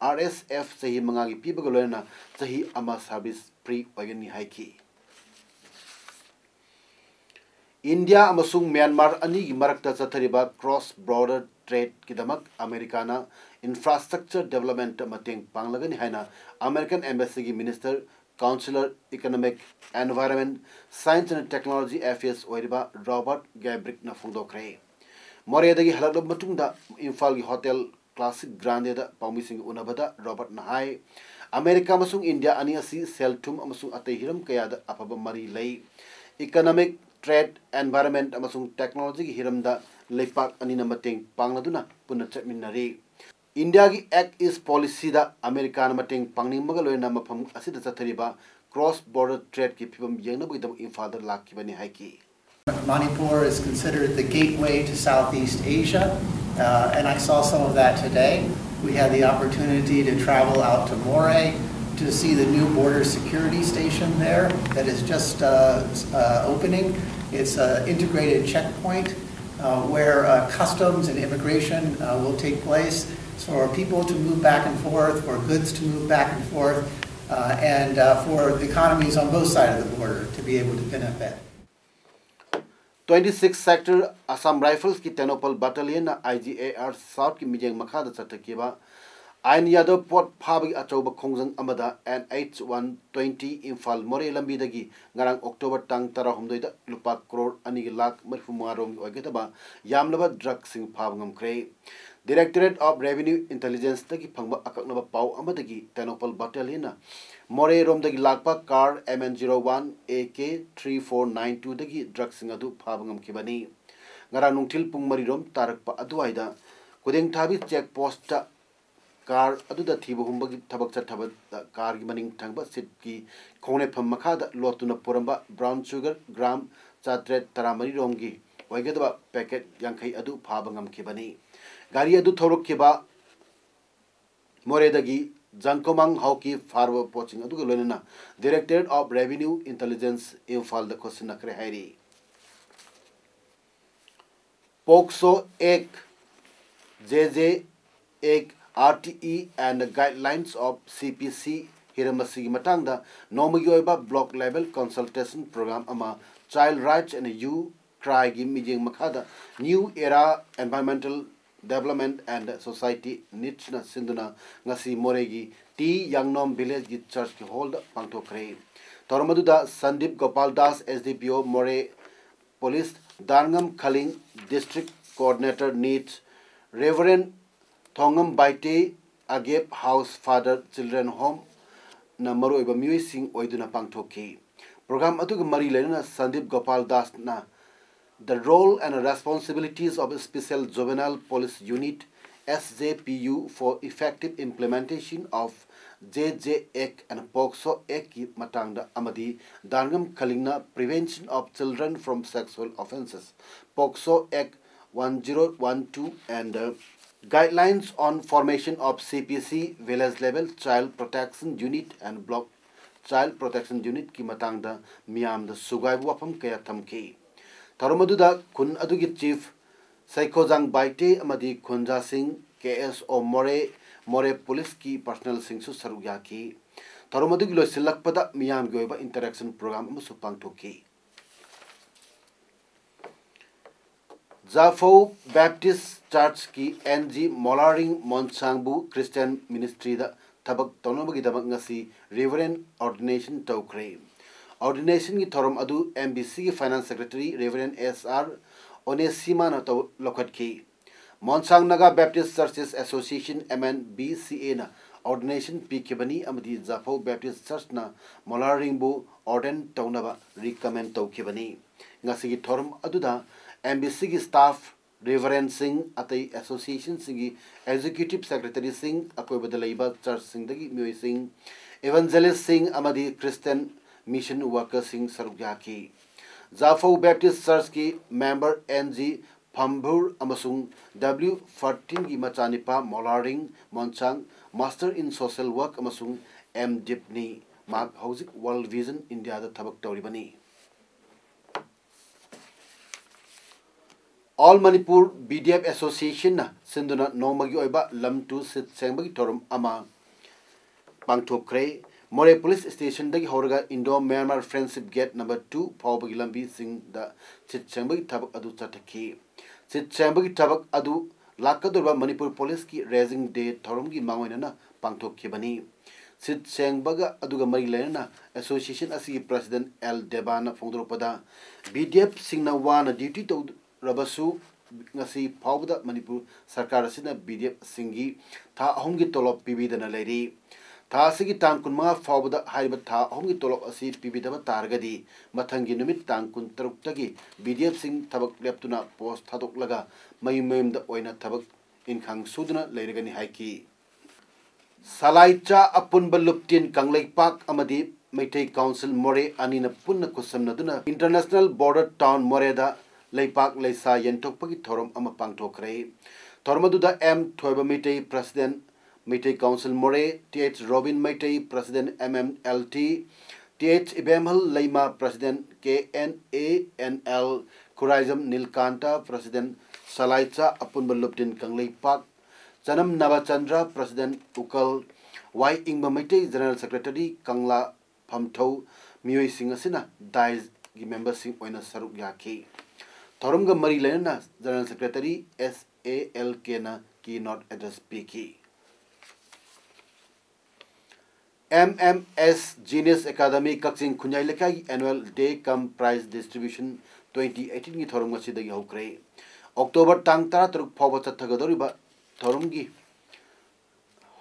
ꯑꯥꯔ ꯑꯦꯁ ꯑꯦꯐ ꯆꯍꯤ ꯃꯉꯥꯒꯤ ꯄꯤꯕꯒ ꯂꯣꯏꯅꯅ ꯆꯍꯤ ꯑꯃ ꯁꯥꯔꯚꯤꯁ ꯐ꯭ꯔꯤ ꯑꯣꯏꯒꯅꯤ ꯍꯥꯏꯈꯤ꯫ ꯏꯟꯗꯤꯌꯥ ꯑꯃꯁꯨꯡ ꯃ꯭ꯌꯥꯟꯃꯥꯔ ꯑꯅꯤꯒꯤ ꯃꯔꯛꯇ ꯆꯠꯊꯔꯤꯕ ꯀ꯭ꯔꯣꯁ ꯕꯣꯔꯗꯔ ꯇ꯭ꯔꯦꯗꯀꯤꯗꯃꯛ ꯑꯃꯦꯔꯤꯀꯥꯅ ꯏꯟꯐ꯭ꯔꯥꯁ꯭ꯇ꯭ꯔꯛꯆꯔ ꯗꯦꯕꯂꯞꯃꯦꯟꯇ ꯃꯇꯦꯡ ꯄꯥꯡꯂꯒꯅꯤ ꯍꯥꯏꯅ ꯑꯃꯦꯔꯤꯀꯟ ꯑꯦꯝꯕꯦꯁꯤꯒꯤ minister, counsellor, economic, environment, science and technology affairs ꯑꯣꯏꯔꯤꯕ ꯔꯣꯕꯔꯠ ꯒꯦꯕ꯭ꯔꯤꯛꯅ ꯐꯣꯡꯗꯣꯛꯈ꯭ꯔꯦ꯫ ꯃꯣꯔꯦꯗꯒꯤ ꯍꯜꯂꯛꯂꯕ ꯃꯇꯨꯡꯗ ꯏꯝꯐꯥꯜꯒꯤ ꯍꯣꯇꯦꯜ ꯀ꯭ꯂꯥꯁꯤꯛ ꯒ꯭ꯔꯥꯟꯗꯦꯗ ꯄꯥꯎꯃꯤꯁꯤꯡꯒ ꯎꯅꯕꯗ ꯔꯣꯕꯔꯠꯅ ꯍꯥꯏ, ꯑꯃꯦꯔꯤꯀꯥ ꯑꯃꯁꯨꯡ ꯏꯟꯗꯤꯌꯥ ꯑꯅꯤ ꯑꯁꯤ ꯁꯦꯜ ꯊꯨꯝ ꯑꯃꯁꯨꯡ ꯑꯇꯩ ꯍꯤꯔꯝ ꯀꯌꯥꯗ ꯑꯐꯕ ꯃꯔꯤ ꯂꯩ꯫ ꯏꯀꯣꯅꯣꯃꯤꯛ, ꯇ꯭ꯔꯦꯗ, ꯑꯦꯟꯚꯥꯏꯔꯟꯃꯦꯟꯠ ꯑꯃꯁꯨꯡ ꯇꯦꯛꯅꯣꯂꯣꯖꯤꯒꯤ ꯍꯤꯔꯝꯗ ꯂꯩꯄꯥꯛ ꯑꯅꯤꯅ ꯃꯇꯦꯡ ꯄꯥꯡꯅꯗꯨꯅ ꯄꯨꯟꯅ ꯆꯠꯃꯤꯟꯅꯔꯤ꯫ ꯏꯟꯗꯤꯌꯥꯒꯤ ꯑꯦꯛ ꯏꯁ ꯄꯣꯂꯤꯁꯤꯗ ꯑꯃꯦꯔꯤꯀꯥꯅ ꯃꯇꯦꯡ ꯄꯥꯡꯅꯤꯡꯕꯒ ꯂꯣꯏꯅꯅ ꯃꯐꯝ ꯑꯁꯤꯗ ꯆꯠꯊꯔꯤꯕ ꯀ꯭ꯔꯣꯁ ꯕꯣꯔꯗꯔ ꯇ꯭ꯔꯦꯗꯀꯤ ꯐꯤꯕꯝ ꯌꯦꯡꯅꯕꯒꯤꯗꯃꯛ ꯏꯝꯐꯥꯜꯗ ꯂꯥꯛꯈꯤꯕꯅꯤ ꯍꯥꯏꯈꯤ꯫ Manipur is considered the gateway to Southeast Asia, uh, and I saw some of that today. We had the opportunity to travel out to Moreh to see the new border security station there that is just uh, uh, opening. It's an integrated checkpoint uh, where uh, customs and immigration uh, will take place for people to move back and forth, for goods to move back and forth, uh, and uh, for the economies on both sides of the border to be able to benefit. Twenty six Sector Assam Riflesꯀꯤ ꯇꯦꯡꯅꯧꯄꯜ ꯕꯠꯇꯥꯂꯤꯌꯟꯅ I G A R ꯁꯥꯎꯠꯀꯤ ꯃꯤꯠꯌꯦꯡ ꯃꯈꯥꯗ ꯆꯠꯊꯈꯤꯕ ꯑꯥꯏꯟ ꯌꯥꯗꯕ ꯄꯣꯠ ꯐꯥꯕꯒꯤ ꯑꯆꯧꯕ ꯈꯣꯡꯖꯪ ꯑꯃꯗ N H one twenty Imphal Moreh ꯂꯝꯕꯤꯗꯒꯤ ꯉꯔꯥꯡ ꯑꯣꯛꯇꯣꯕꯔ ꯇꯥꯡ ꯇꯔꯥꯍꯨꯝꯗꯣꯏꯗ ꯂꯨꯄꯥ ꯀ꯭ꯔꯣꯔ ꯑꯅꯤꯒꯤ ꯂꯥꯈ ꯃꯔꯤꯐꯨ ꯃꯉꯥ ꯔꯣꯝꯒꯤ ꯑꯣꯏꯒꯗꯕ ꯌꯥꯝꯂꯕ ꯗ꯭ꯔꯒꯁꯤꯡ ꯐꯥꯕ ꯉꯝꯈ꯭ꯔꯦ꯫ Directorate of Revenue Intelligenceꯇꯒꯤ ꯐꯪꯕ ꯑꯀꯛꯅꯕ ꯄꯥꯎ ꯑꯃꯗꯒꯤ ꯇꯦꯡꯅꯧꯄꯜ ꯕꯠꯇꯥꯂꯤꯌꯟꯅ ꯃꯣꯔꯦꯔꯣꯝꯗꯒꯤ ꯂꯥꯛꯄ car M N zero one A K three four nine twoꯗꯒꯤ ꯗ꯭ꯔꯒꯁꯤꯡ ꯑꯗꯨ ꯐꯥꯕ ꯉꯝꯈꯤꯕꯅꯤ꯫ ꯉꯔꯥꯡ ꯅꯨꯡꯊꯤꯜ ꯄꯨꯡ ꯃꯔꯤꯔꯣꯝ ꯇꯥꯔꯛꯄ ꯑꯗꯨꯋꯥꯏꯗ ꯀꯨꯗꯦꯡꯊꯥꯕꯤ ꯆꯦꯛ ꯄꯣꯁꯇ ꯀꯥꯔ ꯑꯗꯨꯗ ꯊꯤꯕ ꯍꯨꯝꯕꯒꯤ ꯊꯕꯛ ꯆꯠꯊꯕꯗ ꯀꯥꯔꯒꯤ ꯃꯅꯤꯡ ꯊꯪꯕ ꯁꯤꯠꯀꯤ ꯈꯣꯡꯅꯦꯠꯐꯝ ꯃꯈꯥꯗ ꯂꯣꯠꯇꯨꯅ ꯄꯨꯔꯝꯕ ꯕ꯭ꯔꯥꯎꯟ ꯁꯨꯒꯔ ꯒ꯭ꯔꯥꯝ ꯆꯥꯇ꯭ꯔꯦꯠ ꯇꯔꯥꯃꯔꯤ ꯔꯣꯝꯒꯤ ꯑꯣꯏꯒꯗꯕ ꯄꯦꯀꯦꯠ ꯌꯥꯡꯈꯩ ꯑꯗꯨ ꯐꯥꯕ ꯉꯝꯈꯤꯕꯅꯤ꯫ ꯒꯥꯔꯤ ꯑꯗꯨ ꯊꯧꯔꯛꯈꯤꯕ ꯃꯣꯔꯦꯗꯒꯤ ꯖꯪꯀꯣꯃꯥꯡ ꯍꯥꯎꯀꯤ ꯐꯥꯔꯕ ꯄꯣꯠꯁꯤꯡ ꯑꯗꯨꯒ ꯂꯣꯏꯅꯅ Directorate of Revenue Intelligence ꯏꯝꯐꯥꯜꯗ ꯈꯣꯠꯁꯤꯟꯅꯈ꯭ꯔꯦ ꯍꯥꯏꯔꯤ꯫ POCSO Act, J J Act, R T E and Guidelines of C P C ꯍꯤꯔꯝ ꯑꯁꯤꯒꯤ ꯃꯇꯥꯡꯗ ꯅꯣꯡꯃꯒꯤ ꯑꯣꯏꯕ block level consultation program ꯑꯃ Child Rights and Youth Cry ꯒꯤ ꯃꯤꯠꯌꯦꯡ ꯃꯈꯥꯗ New Era Environmental Development and Society Needs ꯅ ꯁꯤꯟꯗꯨꯅ ꯉꯁꯤ ꯃꯣꯔꯦꯒꯤ ꯇꯤ ꯌꯥꯡꯅꯣꯝ village ꯀꯤ church ꯀꯤ hall ꯗ ꯄꯥꯡꯊꯣꯛꯈ꯭ꯔꯦ꯫ ꯊꯧꯔꯝ ꯑꯗꯨꯗ Sandeep Gopal Das, S D P O ꯃꯣꯔꯦ Police, ꯗꯥꯔꯉꯝ ꯈꯂꯤꯡ, District Coordinator Needs, Reverend ꯊꯣꯡꯉꯝ Baite, ꯑꯒꯦꯞ House Father Children Home ꯅ ꯃꯔꯨꯑꯣꯏꯕ ꯃꯤꯑꯣꯏꯁꯤꯡ ꯑꯣꯏꯗꯨꯅ ꯄꯥꯡꯊꯣꯛꯈꯤ꯫ Program ꯑꯗꯨꯒ ꯃꯔꯤ ꯂꯩꯅꯅ Sandeep Gopal ꯗꯥꯁꯅ The Role and Responsibilities of Special Juvenile Police Unit, S J P U, for Effective Implementation of J J Act and POCSO Act ꯀꯤ ꯃꯇꯥꯡꯗ ꯑꯃꯗꯤ ꯗꯥꯔꯉꯝ ꯈꯂꯤꯡꯅ Prevention of Children from Sexual Offences, POCSO Act one zero one two and, uh, Guidelines on Formation of C P C, Village Level Child Protection Unit and Block Child Protection Unit ꯀꯤ ꯃꯇꯥꯡꯗ ꯃꯤꯌꯥꯝꯗ ꯁꯨꯒꯥꯏꯕ ꯋꯥꯐꯝ ꯀꯌꯥ ꯊꯝꯈꯤ꯫ ꯊꯧꯔꯝ ꯑꯗꯨꯗ ꯈꯨꯟ ꯑꯗꯨꯒꯤ Chief ꯁꯩꯈꯣꯖꯥꯡ ꯕꯥꯏꯇꯦ ꯑꯃꯗꯤ ꯈꯨꯟꯖꯥꯁꯤꯡ, K S O ꯃꯣꯔꯦ, ꯃꯣꯔꯦ Police ꯀꯤ personnel ꯁꯤꯡꯁꯨ ꯁꯔꯨꯛ ꯌꯥꯈꯤ꯫ ꯊꯧꯔꯝ ꯑꯗꯨꯒꯤ ꯂꯣꯏꯁꯤꯜꯂꯛꯄꯗ ꯃꯤꯌꯥꯝꯒꯤ ꯑꯣꯏꯕ interaction program ꯑꯃꯁꯨ ꯄꯥꯡꯊꯣꯛꯈꯤ꯫ ꯖꯥꯐꯧ Baptist Church ꯀꯤ N G ꯃꯣꯂꯥꯔꯤꯡ ꯃꯣꯟꯁꯥꯡꯕꯨ Christian Ministry ꯗ ꯊꯕꯛ ꯇꯧꯅꯕꯒꯤꯗꯃꯛ ꯉꯁꯤ Reverend Ordination ꯇꯧꯈ꯭ꯔꯦ꯫ Ordination ꯒꯤ ꯊꯧꯔꯝ ꯑꯗꯨ M B C ꯒꯤ Finance Secretary Reverend S R ꯑꯣꯅꯦꯁꯤꯃꯥꯅ ꯇꯧ-, ꯂꯧꯈꯠꯈꯤ꯫ ꯃꯣꯟꯁꯥꯡ Naga Baptist Churches Association, M N B C A ꯅ ordination ꯄꯤꯈꯤꯕꯅꯤ ꯑꯃꯗꯤ ꯖꯥꯐꯧ Baptist Church ꯅ ꯃꯣꯂꯥꯔꯤꯡꯕꯨ ordain ꯇꯧꯅꯕ recommend ꯇꯧꯈꯤꯕꯅꯤ꯫ ꯉꯁꯤꯒꯤ ꯊꯧꯔꯝ ꯑꯗꯨꯗ M B C ꯒꯤ staff, Reverend ꯁꯤꯡ, ꯑꯇꯩ association ꯁꯤꯡꯒꯤ executive secretary ꯁꯤꯡ, ꯑꯀꯣꯏꯕꯗ ꯂꯩꯕ church ꯁꯤꯡꯗꯒꯤ ꯃꯤꯑꯣꯏꯁꯤꯡ, evangelist ꯁꯤꯡ ꯑꯃꯗꯤ Christian mission worker ꯁꯤꯡ ꯁꯔꯨꯛ ꯌꯥꯈꯤ꯫ ꯖꯥꯐꯧ Baptist Church ꯀꯤ member N G ꯐꯝꯚꯨꯔ ꯑꯃꯁꯨꯡ W fourteen ꯒꯤ ꯃꯆꯥꯅꯤꯄꯥ ꯃꯣꯂꯥꯔꯤꯡ ꯃꯣꯟꯁꯥꯡ Master in Social Work ꯑꯃꯁꯨꯡ M.Div.ꯅꯤ꯫ ꯃꯍꯥꯛ ꯍꯧꯖꯤꯛ World Vision Indiaꯗ ꯊꯕꯛ ꯇꯧꯔꯤꯕꯅꯤ꯫ All Manipur B D F Associationꯅ ꯁꯤꯟꯗꯨꯅ ꯅꯣꯡꯃꯒꯤ ꯑꯣꯏꯕ ꯂꯝ ꯇꯨ ꯁꯤꯠ ꯁꯦꯡꯕꯒꯤ ꯊꯧꯔꯝ ꯑꯃ ꯄꯥꯡꯊꯣꯛꯈ꯭ꯔꯦ꯫ ꯃꯣꯔꯦ ꯄꯨꯂꯤꯁ ꯁ꯭ꯇꯦꯁꯟꯗꯒꯤ ꯍꯧꯔꯒ Indo Myanmar Friendship Gate number two ꯐꯥꯎꯕꯒꯤ ꯂꯝꯕꯤꯁꯤꯡꯗ ꯁꯤꯠ ꯁꯦꯡꯕꯒꯤ ꯊꯕꯛ ꯑꯗꯨ ꯆꯠꯊꯈꯤ꯫ ꯁꯤꯠ ꯁꯦꯡꯕꯒꯤ ꯊꯕꯛ ꯑꯗꯨ ꯂꯥꯛꯀꯗꯧꯔꯤꯕ ꯃꯅꯤꯄꯨꯔ ꯄꯨꯂꯤꯁꯀꯤ Raising Day ꯊꯧꯔꯝꯒꯤ ꯃꯥꯡꯑꯣꯏꯅꯅ ꯄꯥꯡꯊꯣꯛꯈꯤꯕꯅꯤ꯫ ꯁꯤꯠ ꯁꯦꯡꯕꯒ ꯑꯗꯨꯒ ꯃꯔꯤ ꯂꯩꯅꯅ association ꯑꯁꯤꯒꯤ president L Debana ꯐꯣꯡꯗꯣꯔꯛꯄꯗ, B D Fꯁꯤꯡꯅ ꯋꯥꯅ duty ꯇꯧꯔꯕꯁꯨ ꯉꯁꯤ ꯐꯥꯎꯕꯗ ꯃꯅꯤꯄꯨꯔ ꯁꯔꯀꯥꯔ ꯑꯁꯤꯅ B D Fꯁꯤꯡꯒꯤ ꯊꯥ ꯑꯍꯨꯝꯒꯤ ꯇꯣꯂꯣꯞ ꯄꯤꯕꯤꯗꯅ ꯂꯩꯔꯤ꯫ ꯊꯥ ꯑꯁꯤꯒꯤ ꯇꯥꯡ ꯀꯨꯟꯃꯉꯥ ꯐꯥꯎꯕꯗ ꯍꯥꯏꯔꯤꯕ ꯊꯥ ꯑꯍꯨꯝꯒꯤ ꯇꯣꯂꯣꯞ ꯑꯁꯤ ꯄꯤꯕꯤꯗꯕ ꯇꯥꯔꯒꯗꯤ ꯃꯊꯪꯒꯤ ꯅꯨꯃꯤꯠ ꯇꯥꯡ ꯀꯨꯟꯇꯔꯨꯛꯇꯒꯤ B D Fꯁꯤꯡ ꯊꯕꯛ ꯂꯦꯞꯇꯨꯅ post ꯊꯥꯗꯣꯛꯂꯒ ꯃꯌꯨꯝ ꯃꯌꯨꯝꯗ ꯑꯣꯏꯅ ꯊꯕꯛ ꯏꯟꯈꯥꯡ ꯁꯨꯗꯨꯅ ꯂꯩꯔꯒꯅꯤ ꯍꯥꯏꯈꯤ꯫ ꯁꯂꯥꯏꯆꯥ ꯑꯄꯨꯟꯕ ꯂꯨꯞꯇꯤꯟ ꯀꯪꯂꯩꯄꯥꯛ ꯑꯃꯗꯤ ꯃꯩꯇꯩ Council ꯃꯣꯔꯦ ꯑꯅꯤꯅ ꯄꯨꯟꯅ ꯈꯨꯠꯁꯝꯅꯗꯨꯅ International Border Town ꯃꯣꯔꯦꯗ ꯂꯩꯄꯥꯛ ꯂꯩꯁꯥ ꯌꯦꯟꯊꯣꯛꯄꯒꯤ ꯊꯧꯔꯝ ꯑꯃ ꯄꯥꯡꯊꯣꯛꯈ꯭ꯔꯦ꯫ ꯊꯧꯔꯝ ꯑꯗꯨꯗ M ꯊꯣꯏꯕ Meitei, president, Meitei Council Moreh, Th Robin Meitei, president M M L T, Th Ibemhal Leima, president K N A N L, Khuraijam Nilkant, president ꯁꯂꯥꯏꯆꯥ ꯑꯄꯨꯟꯕ ꯂꯨꯞꯇꯤꯟ ꯀꯪꯂꯩꯄꯥꯛ, ꯆꯅꯝ ꯅꯕꯆꯟꯗ꯭ꯔ, president ꯎꯀꯜ, ꯋꯥꯏ ꯏꯪꯕ ꯃꯩꯇꯩ, general secretary ꯀꯪꯂꯥ ꯐꯝꯊꯧ, ꯃꯤꯑꯣꯏꯁꯤꯡ ꯑꯁꯤꯅ daisꯒꯤ memberꯁꯤꯡ ꯑꯣꯏꯅ ꯁꯔꯨꯛ ꯌꯥꯈꯤ꯫ ꯊꯧꯔꯝꯒ ꯃꯔꯤ ꯂꯩꯅꯅ general secretary S A L Kꯅ keynote address ꯄꯤꯈꯤ꯫ M M S Genius Academy ꯀꯛꯆꯤꯡ ꯈꯨꯟꯌꯥꯏ ꯂꯩꯀꯥꯏꯒꯤ annual day cum prize distribution twenty eighteenꯒꯤ ꯊꯧꯔꯝ ꯉꯁꯤꯗꯒꯤ ꯍꯧꯈ꯭ꯔꯦ꯫ October ꯇꯥꯡ ꯇꯔꯥꯇꯔꯨꯛ ꯐꯥꯎꯕ ꯆꯠꯊꯒꯗꯧꯔꯤꯕ ꯊꯧꯔꯝꯒꯤ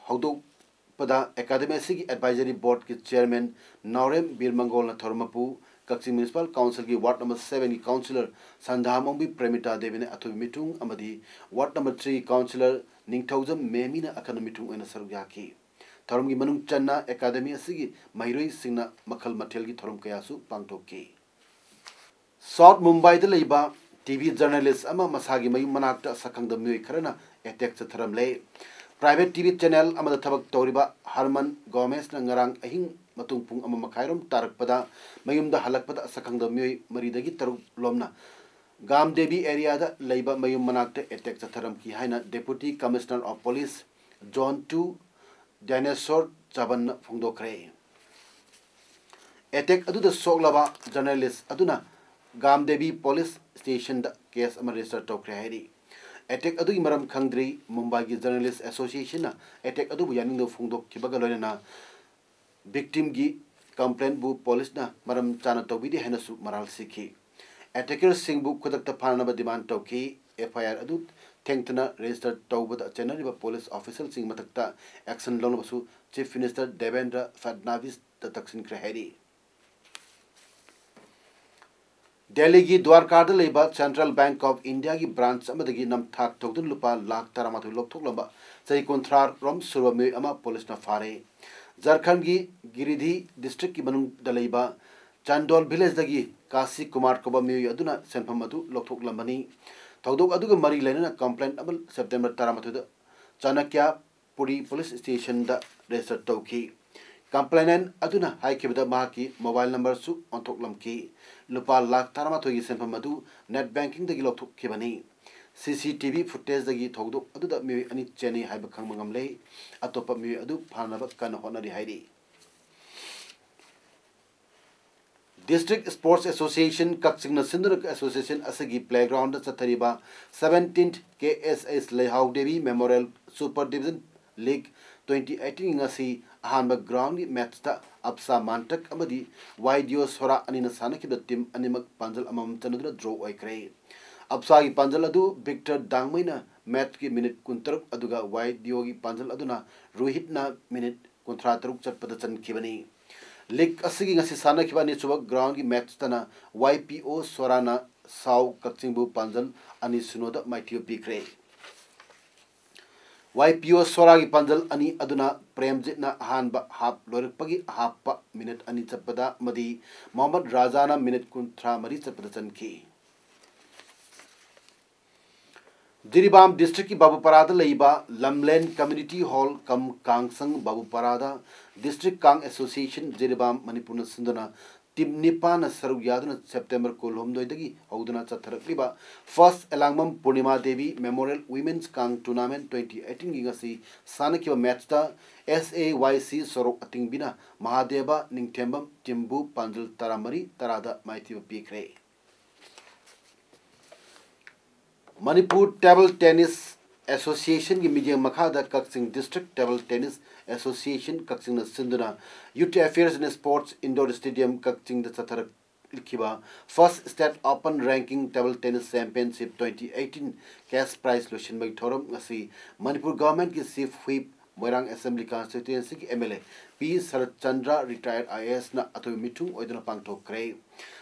ꯍꯧꯗꯣꯛꯄꯗ academy ꯑꯁꯤꯒꯤ advisory boardꯀꯤ chairman ꯅꯥꯎꯔꯦꯝ ꯕꯤꯔ ꯃꯪꯒꯣꯜꯅ ꯊꯧꯔꯝ ꯃꯄꯨ, ꯀꯛꯆꯤꯡ Municipal Councilꯒꯤ ward number sevenꯒꯤ councillor ꯁꯟꯗꯥꯃꯣꯡꯕꯤ ꯄ꯭ꯔꯦꯃꯤꯇꯥ ꯗꯦꯕꯤꯅ ꯑꯊꯣꯏꯕ ꯃꯤꯊꯨꯡ ꯑꯃꯗꯤ ward number three councillor ꯅꯤꯡꯊꯧꯖꯝ ꯃꯦꯃꯤꯅ ꯑꯈꯟꯅ ꯃꯤꯊꯨꯡ ꯑꯣꯏꯅ ꯁꯔꯨꯛ ꯌꯥꯈꯤ꯫ ꯊꯧꯔꯝꯒꯤ ꯃꯅꯨꯡ ꯆꯟꯅ academy ꯑꯁꯤꯒꯤ ꯃꯍꯩꯔꯣꯏꯁꯤꯡꯅ ꯃꯈꯜ ꯃꯊꯦꯜꯒꯤ ꯊꯧꯔꯝ ꯀꯌꯥꯁꯨ ꯄꯥꯡꯊꯣꯛꯈꯤ꯫ South ꯃꯨꯝꯕꯥꯏꯗ ꯂꯩꯕ T V journalist ꯑꯃ ꯃꯁꯥꯒꯤ ꯃꯌꯨꯝ ꯃꯅꯥꯛꯇ ꯁꯛꯈꯪꯗꯕ ꯃꯤꯑꯣꯏ ꯈꯔꯅ attack ꯆꯠꯊꯔꯝꯂꯦ꯫ Private T V channel ꯑꯃꯗ ꯊꯕꯛ ꯇꯧꯔꯤꯕ ꯍꯔꯃꯟ ꯒꯣꯃꯦꯁꯅ ꯉꯔꯥꯡ ꯑꯍꯤꯡ ꯃꯇꯨꯡ ꯄꯨꯡ ꯑꯃ ꯃꯈꯥꯏꯔꯣꯝ ꯇꯥꯔꯛꯄꯗ ꯃꯌꯨꯝꯗ ꯍꯜꯂꯛꯄꯗ ꯁꯛꯈꯪꯗꯕ ꯃꯤꯑꯣꯏ ꯃꯔꯤꯗꯒꯤ ꯇꯔꯨꯛ ꯂꯣꯝꯅ ꯒꯥꯝꯗꯦꯕꯤ ꯑꯦꯔꯤꯌꯥꯗ ꯂꯩꯕ ꯃꯌꯨꯝ ꯃꯅꯥꯛꯇ ꯑꯦꯇꯦꯛ ꯆꯠꯊꯔꯝꯈꯤ ꯍꯥꯏꯅ Deputy Commissioner of Police Zone two Dineshwar ꯆꯕꯟꯅ ꯐꯣꯡꯗꯣꯛꯈ꯭ꯔꯦ꯫ ꯑꯦꯇꯦꯛ ꯑꯗꯨꯗ ꯁꯣꯛꯂꯕ ꯖꯔꯅꯦꯂꯤꯁ ꯑꯗꯨꯅ ꯒꯥꯝꯗꯦꯕꯤ ꯄꯨꯂꯤꯁ ꯁ꯭ꯇꯦꯁꯟꯗ ꯀꯦꯁ ꯑꯃ ꯔꯦꯖꯤꯁꯇꯔ ꯇꯧꯈ꯭ꯔꯦ ꯍꯥꯏꯔꯤ꯫ ꯑꯦꯇꯦꯛ ꯑꯗꯨꯒꯤ ꯃꯔꯝ ꯈꯪꯗ꯭ꯔꯤ꯫ ꯃꯨꯝꯕꯥꯏꯒꯤ ꯖꯔꯅꯦꯂꯤꯁ ꯑꯦꯁꯣꯁꯤꯌꯦꯁꯟꯅ ꯑꯦꯇꯦꯛ ꯑꯗꯨꯕꯨ ꯌꯥꯅꯤꯡꯗꯕ ꯐꯣꯡꯗꯣꯛꯈꯤꯕꯒ ꯂꯣꯏꯅꯅ ꯚꯤꯛꯇꯤꯝꯒꯤ ꯀꯝꯄ꯭ꯂꯦꯟꯕꯨ ꯄꯨꯂꯤꯁꯅ ꯃꯔꯝ ꯆꯥꯅ ꯇꯧꯕꯤꯗꯦ ꯍꯥꯏꯅꯁꯨ ꯃꯔꯥꯜ ꯁꯤꯈꯤ꯫ ꯑꯦꯇꯦꯀꯔꯁꯤꯡꯕꯨ ꯈꯨꯗꯛꯇ ꯐꯥꯅꯅꯕ ꯗꯤꯃꯥꯟ ꯇꯧꯈꯤ꯫ ꯑꯦꯐ ꯑꯥꯏ ꯑꯥꯔ ꯑꯗꯨ ꯊꯦꯡꯊꯅ ꯔꯦꯖꯤꯁꯇꯔ ꯇꯧꯕꯗ ꯆꯦꯟꯅꯔꯤꯕ ꯄꯨꯂꯤꯁ ꯑꯣꯐꯤꯁꯤꯌꯦꯜꯁꯤꯡ ꯃꯊꯛꯇ ꯑꯦꯛꯁꯟ ꯂꯧꯅꯕꯁꯨ ꯆꯤꯐ ꯃꯤꯅꯤꯁꯇꯔ ꯗꯦꯕꯦꯟꯗ꯭ꯔ ꯐꯠꯅꯥꯚꯤꯁꯇ ꯇꯛꯁꯤꯟꯈ꯭ꯔꯦ ꯍꯥꯏꯔꯤ꯫ ꯗꯦꯜꯂꯤꯒꯤ ꯗ꯭ꯋꯥꯔꯀꯥꯗ ꯂꯩꯕ ꯁꯦꯟꯇ꯭ꯔꯦꯜ ꯕꯦꯡꯛ ꯑꯣꯐ ꯏꯟꯗꯤꯌꯥꯒꯤ ꯕ꯭ꯔꯥꯟꯆ ꯑꯃꯗꯒꯤ ꯅꯝꯊꯥꯛ ꯇꯧꯗꯨꯅ ꯂꯨꯄꯥ ꯂꯥꯈ ꯇꯔꯥꯃꯥꯊꯣꯏ ꯂꯧꯊꯣꯛꯂꯝꯕ ꯆꯍꯤ ꯀꯨꯟꯊ꯭ꯔꯥ ꯔꯣꯝ ꯁꯨꯔꯕ ꯃꯤꯑꯣꯏ ꯑꯃ ꯄꯨꯂꯤꯁꯅ ꯐꯥꯔꯦ꯫ ꯖꯔꯈꯟꯒꯤ ꯒꯤꯔꯤꯗꯤ ꯗꯤꯁꯇ꯭ꯔꯤꯛꯀꯤ ꯃꯅꯨꯡꯗ ꯂꯩꯕ ꯆꯥꯟꯗꯣꯜ ꯚꯤꯂꯦꯖꯇꯒꯤ ꯀꯥꯁꯤ ꯀꯨꯃꯥꯔ ꯀꯧꯕ ꯃꯤꯑꯣꯏ ꯑꯗꯨꯅ ꯁꯦꯟꯐꯝ ꯑꯗꯨ ꯂꯧꯊꯣꯛꯂꯝꯕꯅꯤ꯫ ꯊꯧꯗꯣꯛ ꯑꯗꯨꯒ ꯃꯔꯤ ꯂꯩꯅꯅ ꯀꯝꯄ꯭ꯂꯦꯟ ꯑꯃ ꯁꯦꯞꯇꯦꯝꯕꯔ ꯇꯔꯥꯃꯥꯊꯣꯏꯗ ꯆꯥꯅꯀ꯭ꯌ ꯄꯨꯔꯤ ꯄꯨꯂꯤꯁ ꯁ꯭ꯇꯦꯁꯟꯗ ꯔꯦꯖꯤꯁꯇꯔ ꯇꯧꯈꯤ꯫ ꯀꯝꯄ꯭ꯂꯦꯅꯦꯟ ꯑꯗꯨꯅ ꯍꯥꯏꯈꯤꯕꯗ ꯃꯍꯥꯛꯀꯤ ꯃꯣꯕꯥꯏꯜ ꯅꯝꯕꯔꯁꯨ ꯑꯣꯟꯊꯣꯛꯂꯝꯈꯤ꯫ ꯂꯨꯄꯥ ꯂꯥꯈ ꯇꯔꯥꯃꯥꯊꯣꯏꯒꯤ ꯁꯦꯟꯐꯝ ꯑꯗꯨ ꯅꯦꯠ ꯕꯦꯡꯀꯤꯡꯗꯒꯤ ꯂꯧꯊꯣꯛꯈꯤꯕꯅꯤ꯫ ꯁꯤ ꯁꯤ ꯇꯤ ꯚꯤ ꯐꯨꯇꯦꯖꯇꯒꯤ ꯊꯧꯗꯣꯛ ꯑꯗꯨꯗ ꯃꯤꯑꯣꯏ ꯑꯅꯤ ꯆꯦꯟꯅꯩ ꯍꯥꯏꯕ ꯈꯪꯕ ꯉꯝꯂꯦ꯫ ꯑꯇꯣꯞꯄ ꯃꯤꯑꯣꯏ ꯑꯗꯨ ꯐꯥꯅꯕ ꯀꯟꯅ ꯍꯣꯠꯅꯔꯤ ꯍꯥꯏꯔꯤ꯫ District Sports Association ꯀꯛꯆꯤꯡꯅ ꯁꯤꯟꯗꯨꯅ ꯑꯦꯁꯣꯁꯤꯌꯦꯁꯟ ꯑꯁꯤꯒꯤ ꯄ꯭ꯂꯦꯒ꯭ꯔꯥꯎꯟꯗ ꯆꯠꯊꯔꯤꯕ seventeenth K S S ꯂꯩꯍꯥꯎ Devi memorial super division league twenty eighteen ꯉꯁꯤ ꯑꯍꯥꯟꯕ ꯒ꯭ꯔꯥꯎꯟꯒꯤ ꯃꯦꯠꯆꯇ ꯑꯞꯁꯥ ꯃꯥꯟꯇꯛ ꯑꯃꯗꯤ ꯋꯥꯏ ꯗꯤ ꯑꯣ ꯁꯣꯔꯥ ꯑꯅꯤꯅ ꯁꯥꯟꯅꯈꯤꯕꯗ ꯇꯤꯝ ꯑꯅꯤꯃꯛ ꯄꯥꯟꯖꯜ ꯑꯃꯃꯝ ꯆꯟꯅꯗꯨꯅ ꯗ꯭ꯔꯣ ꯑꯣꯏꯈ꯭ꯔꯦ꯫ ꯑꯞꯁꯥꯒꯤ ꯄꯥꯟꯖꯜ ꯑꯗꯨ ꯚꯤꯛꯇꯔ ꯗꯥꯡꯃꯩꯅ ꯃꯦꯠꯆꯀꯤ ꯃꯤꯅꯤꯠ ꯀꯨꯟꯇꯔꯨꯛ ꯑꯗꯨꯒ ꯋꯥꯏ ꯗꯤ ꯑꯣꯒꯤ ꯄꯥꯟꯖꯜ ꯑꯗꯨꯅ ꯔꯣꯍꯤꯠꯅ ꯃꯤꯅꯤꯠ ꯀꯨꯟꯊ꯭ꯔꯥ ꯇꯔꯨꯛ ꯆꯠꯄꯗ ꯆꯟꯈꯤꯕꯅꯤ꯫ ꯂꯤꯒ ꯑꯁꯤꯒꯤ ꯉꯁꯤ ꯁꯥꯟꯅꯈꯤꯕ ꯑꯅꯤꯁꯨꯕ ꯒ꯭ꯔꯥꯎꯟꯒꯤ ꯃꯦꯠꯆꯇꯅ ꯋꯥꯏ ꯄꯤ ꯑꯣ ꯁꯣꯔꯥꯅ ꯁꯥꯎ ꯀꯛꯆꯤꯡꯕꯨ ꯄꯥꯟꯖꯜ ꯑꯅꯤ ꯁꯤꯅꯣꯗ ꯃꯥꯏꯊꯤꯕ ꯄꯤꯈ꯭ꯔꯦ꯫ ꯋꯥꯏ ꯄꯤ ꯑꯣ ꯁꯣꯔꯥꯒꯤ ꯄꯥꯟꯖꯜ ꯑꯅꯤ ꯑꯗꯨꯅ ꯄ꯭ꯔꯦꯝꯖꯤꯠꯅ ꯑꯍꯥꯟꯕ ꯍꯥꯞ ꯂꯣꯏꯔꯛꯄꯒꯤ ꯑꯍꯥꯞꯄ ꯃꯤꯅꯤꯠ ꯑꯅꯤ ꯆꯠꯄꯗ ꯑꯃꯗꯤ ꯃꯣꯍꯝꯃꯗ ꯔꯥꯖꯥꯅ ꯃꯤꯅꯤꯠ ꯀꯨꯟꯊ꯭ꯔꯥ ꯃꯔꯤ ꯆꯠꯄꯗ ꯆꯟꯈꯤ꯫ ꯖꯤꯔꯤꯕꯥꯝ ꯗꯤꯁꯇ꯭ꯔꯤꯛꯀꯤ ꯕꯥꯕꯨꯄꯥꯔꯥꯗ ꯂꯩꯕ ꯂꯝꯂꯦꯟ ꯀꯝꯃ꯭ꯌꯨꯅꯤꯇꯤ ꯍꯣꯜ ꯀꯝ ꯀꯥꯡꯁꯪ ꯕꯥꯕꯨꯄꯥꯔꯥꯗ ꯗꯤꯁꯇ꯭ꯔꯤꯛ ꯀꯥꯡ ꯑꯦꯁꯣꯁꯤꯌꯦꯁꯟ ꯖꯤꯔꯤꯕꯥꯝ ꯃꯅꯤꯄꯨꯔꯅ ꯁꯤꯟꯗꯨꯅ ꯇꯤꯝ ꯅꯤꯄꯥꯟꯅ ꯁꯔꯨꯛ ꯌꯥꯗꯨꯅ ꯁꯦꯞꯇꯦꯝꯕꯔ ꯀꯨꯟꯍꯨꯝꯗꯣꯏꯗꯒꯤ ꯍꯧꯗꯨꯅ ꯆꯠꯊꯔꯛꯂꯤꯕ ꯐꯥꯔꯁ ꯑꯦꯂꯥꯡꯕꯝ ꯄꯨꯔꯅꯤꯃꯥ ꯗꯦꯕꯤ ꯃꯦꯃꯣꯔꯤꯌꯦꯜ ꯋꯤꯃꯦꯟꯁ ꯀꯥꯡ ꯇꯨꯔꯅꯥꯃꯦꯟ ꯇ꯭ꯋꯦꯟꯇꯤ ꯑꯩꯠꯇꯤꯟꯒꯤ ꯉꯁꯤ ꯁꯥꯟꯅꯈꯤꯕ ꯃꯦꯠꯁꯇ ꯑꯦꯁ ꯑꯦ ꯋꯥꯏ ꯁꯤ ꯁꯣꯔꯣꯛ ꯑꯇꯤꯡꯕꯤꯅ ꯃꯍꯥꯗꯦꯕ ꯅꯤꯡꯊꯦꯝꯕꯝ ꯇꯤꯝꯕꯨ ꯄꯥꯟꯖꯜ ꯇꯔꯥꯃꯔꯤ ꯇꯔꯥꯗ ꯃꯥꯏꯊꯤꯕ ꯄꯤꯈ꯭ꯔꯦ꯫ ꯃꯅꯤꯄꯨꯔ ꯇꯦꯕꯜ ꯇꯦꯅꯤꯁ ꯑꯦꯁꯣꯁꯤꯌꯦꯁꯟꯒꯤ ꯃꯤꯠꯌꯦꯡ ꯃꯈꯥꯗ Kakching district table tennis association ꯀꯛꯆꯤꯡꯅ ꯁꯤꯟꯗꯨꯅ youth affairs and sports indoor stadium ꯀꯛꯆꯤꯡꯗ ꯆꯠꯊꯔꯛꯈꯤꯕ first state open ranking table tennis championship twenty eighteen cash prize ꯂꯣꯏꯁꯤꯟꯕꯒꯤ ꯊꯧꯔꯝ ꯉꯁꯤ ꯃꯅꯤꯄꯨꯔ ꯒꯚꯔꯟꯃꯦꯟꯠꯀꯤ ꯆꯤꯐ ꯋꯤꯞ ꯃꯣꯏꯔꯥꯡ ꯑꯦꯁꯦꯝꯕ꯭ꯂꯤ ꯀꯟꯁꯇꯤꯇ꯭ꯋꯦꯟꯁꯤꯒꯤ M L A P Sarat Chandra, retired I A ꯑꯦꯁꯅ ꯑꯊꯣꯏꯕ ꯃꯤꯊꯨꯡ ꯑꯣꯏꯗꯨꯅ ꯄꯥꯡꯊꯣꯛꯈ꯭ꯔꯦ꯫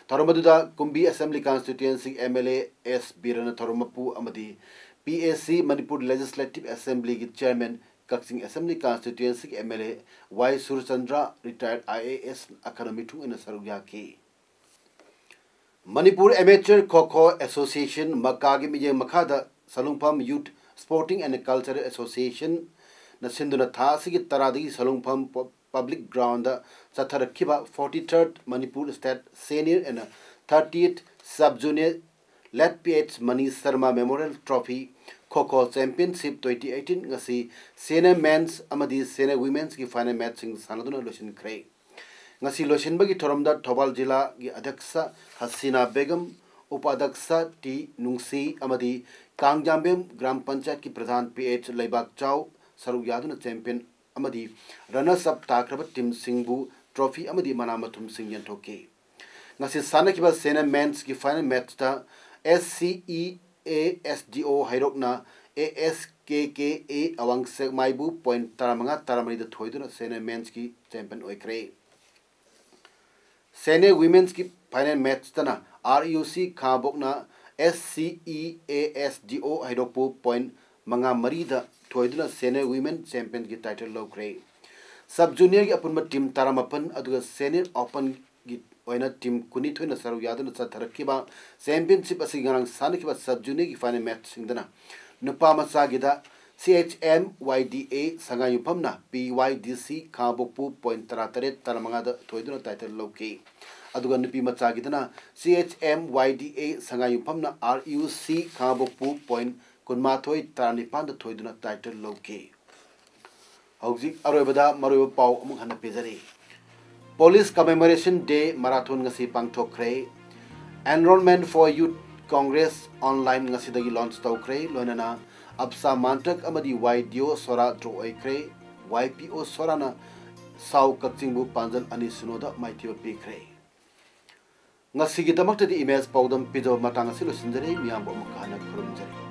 ꯊꯧꯔꯝ ꯑꯗꯨꯗ ꯀꯨꯝꯕꯤ ꯑꯦꯁꯦꯝꯕ꯭ꯂꯤ ꯀꯟꯁꯇꯤꯇ꯭ꯋꯦꯟꯁꯤꯒꯤ ꯑꯦꯝ ꯑꯦꯜ ꯑꯦ ꯑꯦꯁ ꯕꯤꯔꯅ ꯊꯧꯔꯝ ꯃꯄꯨ ꯑꯃꯗꯤ ꯄꯤ ꯑꯦ ꯁꯤ ꯃꯅꯤꯄꯨꯔ ꯂꯦꯖꯤꯁꯂꯦꯇꯤꯚ ꯑꯦꯁꯦꯝꯕ꯭ꯂꯤꯒꯤ ꯆꯤꯌꯔꯃꯦꯟ, ꯀꯛꯆꯤꯡ ꯑꯦꯁꯦꯝꯕ꯭ꯂꯤ ꯀꯟꯁꯇꯤꯇ꯭ꯋꯦꯟꯁꯤꯒꯤ M L A Y Surchandra, retired I A S ꯑꯈꯟꯅ ꯃꯤꯊꯨꯡ ꯑꯣꯏꯅ ꯁꯔꯨꯛ ꯌꯥꯈꯤ꯫ ꯃꯅꯤꯄꯨꯔ ꯑꯦꯃꯦꯆꯔ ꯈꯣ ꯈꯣ ꯑꯦꯁꯣꯁꯤꯌꯦꯁꯟ, ꯃꯀꯥꯒꯤ ꯃꯤꯠꯌꯦꯡ ꯃꯈꯥꯗ ꯁꯂꯨꯡꯐꯝ ꯌꯨꯠ ꯁ꯭ꯄꯣꯔꯇꯤꯡ ꯑꯦꯟ ꯀꯜꯆꯔꯦꯜ ꯑꯦꯁꯣꯁꯤꯌꯦꯁꯟꯅ ꯁꯤꯟꯗꯨꯅ ꯊꯥ ꯑꯁꯤꯒꯤ ꯇꯔꯥꯗꯒꯤ ꯁꯂꯨꯡꯐꯝ ꯄ-, ꯄꯕ꯭ꯂꯤꯛ ꯒ꯭ꯔꯥꯎꯟꯗ ꯆꯠꯊꯔꯛꯈꯤꯕ ꯐꯣꯔꯇꯤ ꯊꯔꯠ Manipur state senior and thirty eight sub junior late P H Mani Sarma memorial trophy kho kho championship twenty eighteen ꯉꯁꯤ ꯁꯦꯅꯤꯌꯔ ꯃꯦꯟꯁ ꯑꯃꯗꯤ ꯁꯦꯅꯤꯌꯔ ꯋꯤꯃꯦꯟꯁꯀꯤ ꯐꯥꯏꯅꯦꯜ ꯃꯦꯠꯁꯁꯤꯡ ꯁꯥꯟꯅꯗꯨꯅ ꯂꯣꯏꯁꯤꯟꯈ꯭ꯔꯦ꯫ ꯉꯁꯤ ꯂꯣꯏꯁꯤꯟꯕꯒꯤ ꯊꯧꯔꯝꯗ ꯊꯧꯕꯥꯜ ꯖꯤꯂꯥꯒꯤ ꯑꯗ꯭ꯌꯛꯁ ꯍꯁꯤꯅꯥ ꯕꯦꯒꯝ, ꯎꯄꯥꯗ꯭ꯌꯛꯁ ꯇꯤ ꯅꯨꯡꯁꯤ ꯑꯃꯗꯤ ꯀꯥꯡꯖꯥꯝꯕꯦꯝ ꯒ꯭ꯔꯥꯝ ꯄꯟꯆꯥꯌꯠꯀꯤ ꯄ꯭ꯔꯙꯥꯟ ꯄꯤ ꯑꯩꯆ ꯂꯩꯕꯥꯛꯆꯥꯎ ꯁꯔꯨꯛ ꯌꯥꯗꯨꯅ ꯆꯦꯝꯄꯤꯌꯟ ꯑꯃꯗꯤ ꯔꯅꯔꯁ ꯑꯞ ꯇꯥꯈ꯭ꯔꯕ ꯇꯤꯝꯁꯤꯡꯕꯨ ꯇ꯭ꯔꯣꯐꯤ ꯑꯃꯗꯤ ꯃꯅꯥ ꯃꯊꯨꯝꯁꯤꯡ ꯌꯦꯟꯊꯣꯛꯈꯤ꯫ ꯉꯁꯤ ꯁꯥꯟꯅꯈꯤꯕ ꯁꯦꯅꯤꯌꯔ ꯃꯦꯟꯁꯀꯤ ꯐꯥꯏꯅꯦꯜ ꯃꯦꯠꯁꯇ S C E A S D ꯑꯣ ꯍꯩꯔꯣꯛꯅ A S K K A ꯑꯋꯥꯡ ꯁꯦꯛꯃꯥꯏꯕꯨ ꯄꯣꯏꯟꯠ ꯇꯔꯥꯃꯉꯥ ꯇꯔꯥꯃꯔꯤꯗ ꯊꯣꯏꯗꯨꯅ ꯁꯦꯅꯤꯌꯔ ꯃꯦꯟꯁꯀꯤ ꯆꯦꯝꯄꯤꯌꯟ ꯑꯣꯏꯈ꯭ꯔꯦ꯫ ꯁꯦꯅꯤꯌꯔ ꯋꯤꯃꯦꯟꯁꯀꯤ ꯐꯥꯏꯅꯦꯜ ꯃꯦꯠꯁꯇꯅ ꯑꯥꯔ ꯌꯨ ꯁꯤ ꯈꯥꯉꯕꯣꯛꯅ S C E A S D ꯑꯣ ꯍꯩꯔꯣꯛꯄꯨ ꯄꯣꯏꯟꯠ ꯃꯉꯥ ꯃꯔꯤꯗ ꯊꯣꯏꯗꯨꯅ ꯁꯦꯅꯤꯌꯔ ꯋꯤꯃꯦꯟ ꯆꯦꯝꯄꯤꯌꯟꯒꯤ ꯇꯥꯏꯇꯜ ꯂꯧꯈ꯭ꯔꯦ꯫ ꯁꯕ ꯖꯨꯅꯤꯌꯔꯒꯤ ꯑꯄꯨꯟꯕ ꯇꯤꯝ ꯇꯔꯥꯃꯥꯄꯟ ꯑꯗꯨꯒ ꯁꯦꯅꯤꯌꯔ ꯑꯣꯄꯟꯒꯤ ꯑꯣꯏꯅ team ꯀꯨꯟꯅꯤꯊꯣꯏꯅ ꯁꯔꯨꯛ ꯌꯥꯗꯨꯅ ꯆꯠꯊꯔꯛꯈꯤꯕ championship ꯑꯁꯤ ꯉꯔꯥꯡ ꯁꯥꯟꯅꯈꯤꯕ sub juniorꯒꯤ final matchꯁꯤꯡꯗꯅ ꯅꯨꯄꯥ ꯃꯆꯥꯒꯤꯗ C H M Y D A ꯁꯉꯥꯏꯌꯨꯝꯐꯝꯅ P Y D C ꯈꯥꯉꯕꯣꯛꯄꯨ point ꯇꯔꯥꯇꯔꯦꯠ ꯇꯔꯥꯃꯉꯥꯗ ꯊꯣꯏꯗꯨꯅ title ꯂꯧꯈꯤ꯫ ꯑꯗꯨꯒ ꯅꯨꯄꯤ ꯃꯆꯥꯒꯤꯗꯅ C H M Y D A ꯁꯉꯥꯏꯌꯨꯝꯐꯝꯅ R U C ꯈꯥꯉꯕꯣꯛꯄꯨ point ꯀꯨꯟꯃꯥꯊꯣꯏ ꯇꯔꯥꯅꯤꯄꯥꯟꯗ ꯊꯣꯏꯗꯨꯅ title ꯂꯧꯈꯤ꯫ ꯍꯧꯖꯤꯛ ꯑꯔꯣꯏꯕꯗ ꯃꯔꯨꯑꯣꯏꯕ ꯄꯥꯎ ꯑꯃꯨꯛ ꯍꯟꯅ ꯄꯤꯖꯔꯤ꯫ Police Commemoration Day Marathon ꯉꯁꯤ ꯄꯥꯡꯊꯣꯛꯈ꯭ꯔꯦ꯫ Enrollment for Youth Congress online ꯉꯁꯤꯗꯒꯤ launch ꯇꯧꯈ꯭ꯔꯦ꯫ ꯂꯣꯏꯅꯅ ꯑꯞꯁꯥ ꯃꯥꯟꯇꯛ ꯑꯃꯗꯤ ꯋꯥꯏ ꯗꯤꯑꯣ ꯁꯣꯔꯥ draw ꯑꯣꯏꯈ꯭ꯔꯦ꯫ ꯋꯥꯏ ꯄꯤ ꯑꯣ ꯁꯣꯔꯥꯅ ꯁꯥꯎ ꯀꯛꯆꯤꯡꯕꯨ ꯄꯥꯟꯖꯜ ꯑꯅꯤ ꯁꯤꯅꯣꯗ ꯃꯥꯏꯊꯤꯕ ꯄꯤꯈ꯭ꯔꯦ꯫ ꯉꯁꯤꯒꯤꯗꯃꯛꯇꯗꯤ ꯏꯃꯦꯖ ꯄꯥꯎꯗꯝ ꯄꯤꯖꯕ ꯃꯇꯥꯡ ꯑꯁꯤ ꯂꯣꯏꯁꯤꯟꯖꯔꯦ꯫ ꯃꯤꯌꯥꯝꯕꯨ ꯑꯃꯨꯛꯀ ꯍꯟꯅ ꯈꯨꯔꯨꯝꯖꯔꯤ꯫